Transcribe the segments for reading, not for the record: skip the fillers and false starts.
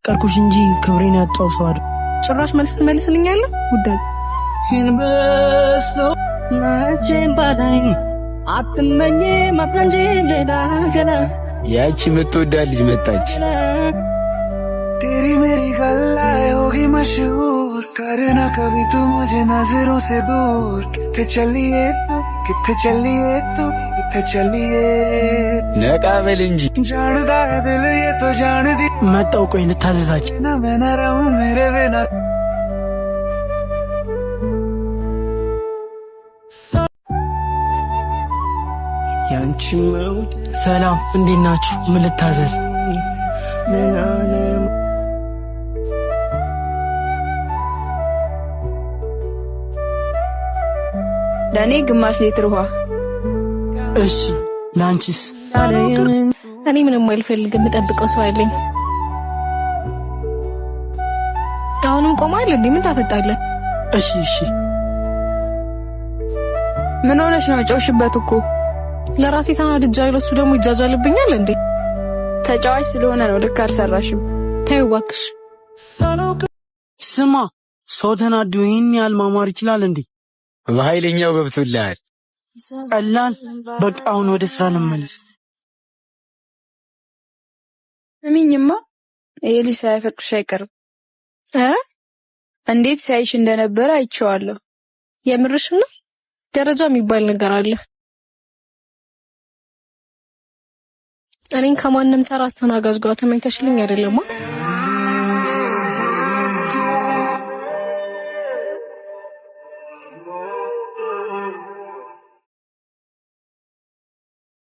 ቀርኩሽ እንጂ ክብሬን ያጣው ሰው አይደል። ጭራሽ መልስ ትመልስልኛለህ? ውዳቂ ሲንበሰው መቼም ባላይ አትመኝ ማፍረንጂ ሌላ ገና ያቺ የምትወዳት ልጅ መጣች። तेरी मेरी गल्ला होगी मशहूर, करना कभी तू मुझे नजरों से दूर। किथे चलिए तू, किथे चलिए तू, किथे चलिए। ነቃ በል እንጂ። जानदा है दिल ये तो जान दी መጣው። ቆይ ልታዘዛች። ना मैं ना रहूं मेरे बिना। ያንቺ መውደድ። ሰላም፣ እንዴት ናችሁ? ምን ልታዘዝ? ምን አለም ለእኔ ግማሽ ሊትር ውሃ። እሺ፣ ለአንቺስ? እኔ ምንም አልፈልግም። የምጠብቀው ሰው አለኝ። አሁንም ቆማል እንዴ? ምን ታፈጣለህ? እሺ እሺ። ምን ሆነሽ ነው? ጮሽበት እኮ። ለራሴ ተናድጃለሁ። እሱ ደግሞ ይጃጃልብኛል እንዴ? ተጫዋች ስለሆነ ነው። ልክ አልሰራሽም። ተይው እባክሽ። ስማ፣ ሰው ተናዶ ይህን ያህል ማማር ይችላል እንዴ? በኃይለኛው ገብቶልሃል። ቀላል። በቃ አሁን ወደ ስራ ልመለስ። እሚኝማ ይሄ ልጅ ሳያፈቅርሽ አይቀርም። ኧረ እንዴት ሲያይሽ እንደነበረ አይቼዋለሁ። የምርሽን ነው? ደረጃ የሚባል ነገር አለ። እኔን ከማንም ተራ አስተናጋጅ ጋር ተመኝተሽልኝ አይደለማ?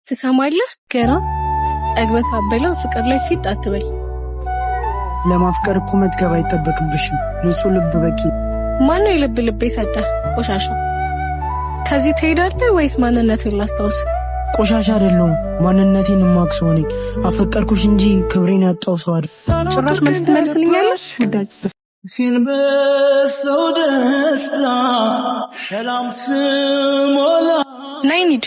ትሰማለህ? ገና ጠግበህ ሳትበላ ፍቅር ላይ ፊት አትበል። ለማፍቀር እኮ መጥገብ አይጠበቅብሽም። ንጹህ ልብ በቂ። ማነው የልብ ልብ የሰጠህ? ቆሻሻ። ከዚህ ትሄዳለህ ወይስ ማንነትህን ላስታውስ? ቆሻሻ አይደለሁም። ማንነቴን የማውቅ ሰው ነኝ። አፈቀርኩሽ እንጂ ክብሬን ያጣው ሰው አይደል። ጭራሽ መልስ ትመልስልኛለህ? ውዳቂ ሲንበሰው ደስታ ሰላም ስሞላ ነይ እንሂድ።